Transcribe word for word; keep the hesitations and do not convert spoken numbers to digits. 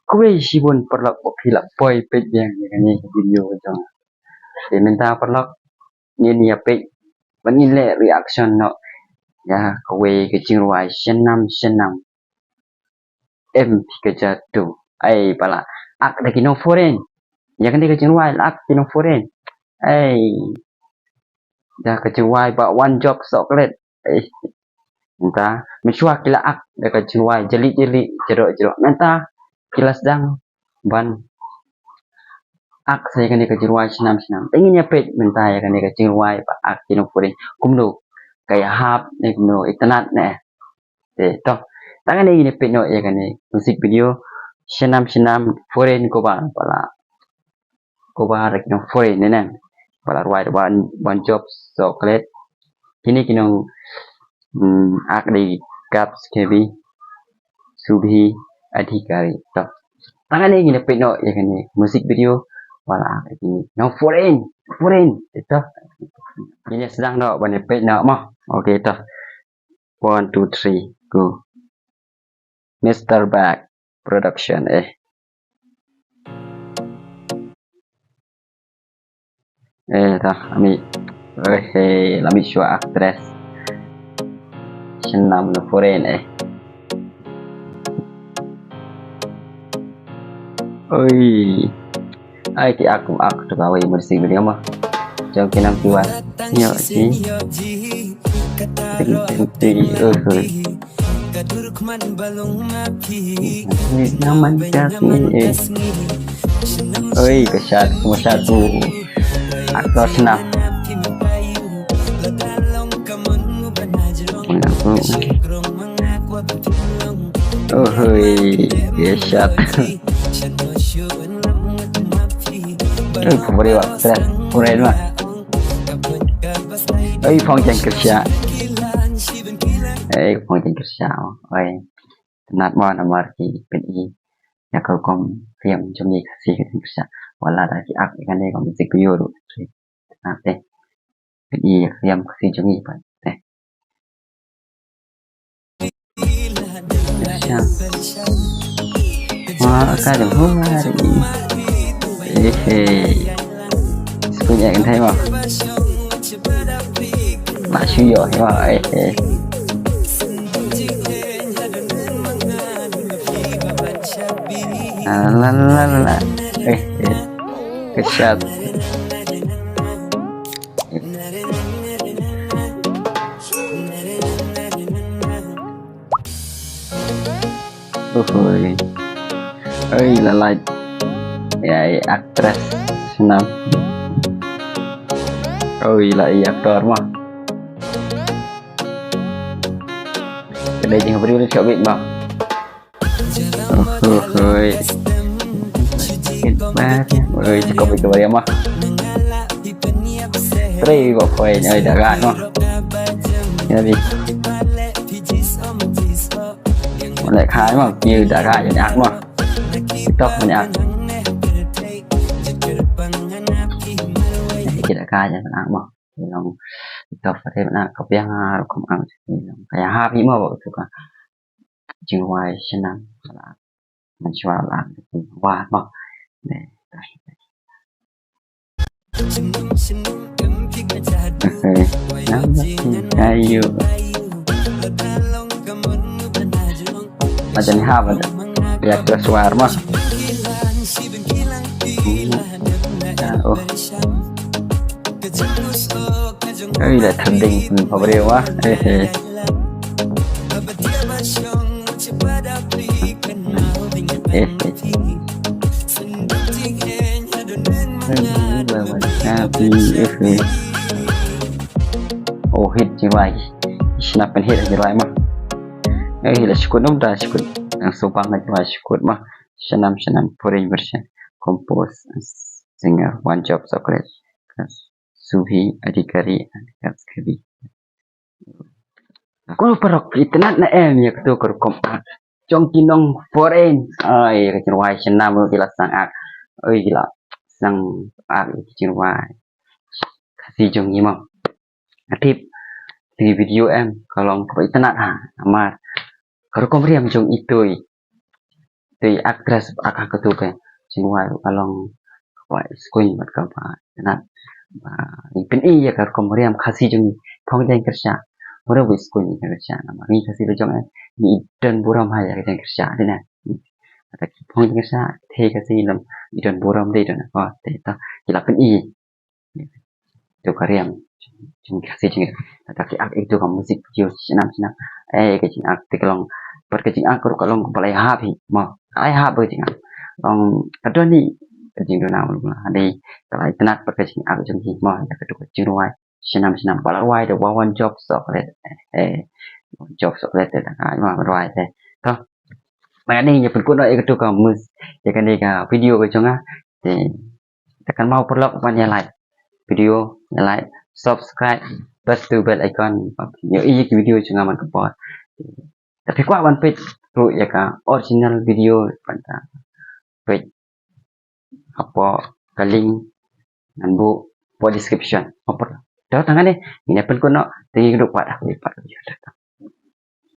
Khublei shibun paralok ba phi la poi peit biang ïa kane ka video jong. Te mynta paralok ngin ïa peit ban ngin leh reaction noh ïa kawei ka jingrwai Shnam Shnam. Em phi ka jadu ai ba la ak da ki nong foreign. Ïa kane ka jingrwai la ak ki nong foreign. Ai da ka jingrwai ba One Job Chocolate. Ai mynta mynshuwa ki la ak da ka jingrwai jali jali, jrok jrok. Mynta ki la sdang ban ak sa ïa kane ka jingrwai Shnam Shnam. Te ngin ïa peit mynta ïa kane ka jingrwai ba ak ki nong foreign kumno ka ïahap ne kumno, itynnad ne. Te to, tang kane ngin ïa peit noh ïa kane music video Shnam Shnam foreign, kumba ba la, kumba da ki nong foreign ne ne ba la rwai da One, One Job Chocolate. Kine ki nong, mm, ak da ki Kaps K B, Subhi Adhikari. To, tang kane ngin ïa peit noh ïa kane music video ba la ak da ki nong foreign, foreign. Te to, ngin ïa sdang noh ban ïa peit noh mo. Okay to. One, two, three, go. Mister Bag Production, eh. Eh, ta, ami. Eh, eh, la mih shuwa actress. Shnam na foreign, eh. Oi. Ai ki ak, ak tu kawei mesti beli ama. Jom ki nang kiwan. Yo si. Teng teng teng. Eh, eh. Naman kasi eh. Oi, ka shot, ka shot tu. Ak tu Shnam. Oh, oi, ka shot. Oi, phu bari wa, tres, phu ren wa. Oi, phong jeng kyrsha. Oi, phong jeng kyrsha. Oi, tnat mo namar ki pyni ïa ka rukom riam jong ngi Khasi ka jeng kyrsha. Wat la da ki ak ïa kane ka music video ruh. Tnat te. Pyni ïa ka riam Khasi jong ngi pat te. Wa ka jong hu ma ri. Eh, eh. Sku nya kan thai ma. Ma shu yo ma, eh, eh. Ah, la, la, la, la. Eh, eh. Ka shot. Uhuy. Oi, la lait. Ïa, ïa, actress Shnam. Oi, la ïa actor ma. Ka dei jingïabriew lem shah bit ma. Uhuy. Oi, cukup itu bari ma. Trei ba poi, oi, da gat ma. Ïa bi. Leh khai ma, ïa da gat ïa ak ma. Tok ïa ak. Ïa da gat ïa ak ma. Long tok ïa ak ka biang ar kum ang. Ka ïahap hi ma ba tu ka. Jingwai Shnam la. Mynshuwa la. Wa ma. Ne. Eh, nam ayu. Macam ni ha, macam. Ya, terus war mah. Ah, oh. Oi, la thanding pun phabreu ah. Eh, eh. Eh, eh. Happy, eh, eh. Oh, hit jingrwai. Shnam pynhit jingrwai mah. Eh, la shkut num da shkut. Nang subang jingrwai shkut mah. Shnam, Shnam, foreign version. Compose, singer, One Job Chocolate. Subhi Adhikari and Kaps K B. Ko paralok, itynnad ne em ïa katu ka rukom ak jong ki nong foreign. Ai, ka jingrwai Shnam ki la sdang ak. Oi, ki la sdang ak ïa ka jingrwai Khasi jong ngi mo. Nga tip te video em ka long kaba itynnad ha. Namar ka rukom riam jong itei, itei actress ba ak ha katu ka jingrwai ruh ka long kaba skul bad kaba itynnad. Ba i pyni ïa ka rukom riam Khasi jong i phong jaiñ kyrshah. Mura ba skul i kyrshah namar ngi Khasi la jong eh ngi don burom ha ïa ka jaiñ kyrshah dei na. Kata ki phong jaiñ kyrshah te Khasi lam i don burom dei don ko te ta ki la pyni. Tu ka riam jong Khasi jong ta ki ak itu ka music video shnam shnam. Eh ka jingak te ka long pat ka jingak ruh ka long ba lai hap hi mo. Lai hap ka jingak. Long ka don ni ka jingduna mula dei ka lai itynnad pat ka jingak jong ki mo. Ka tu ka jingrwai shnam shnam ba la rwai da Wawan Job Chocolate. Eh Job Chocolate te ta ka mo rwai te. To ba ni ïa pynkut noh ïa ka tu ka mus ïa kane ka video ka jong nga. Te ta kan mau paralok ban ïa like video, ïa like, subscribe, press tu bell icon. Ïa i ki video jong nga man ka por. Te phi kwah ban peit ruh ïa ka original video ban ta peit hapoh ka link ngan buh hapoh description. Hapoh. Dah tangan ni, ini pun kono tinggi kedua kuat dah, lipat video dah.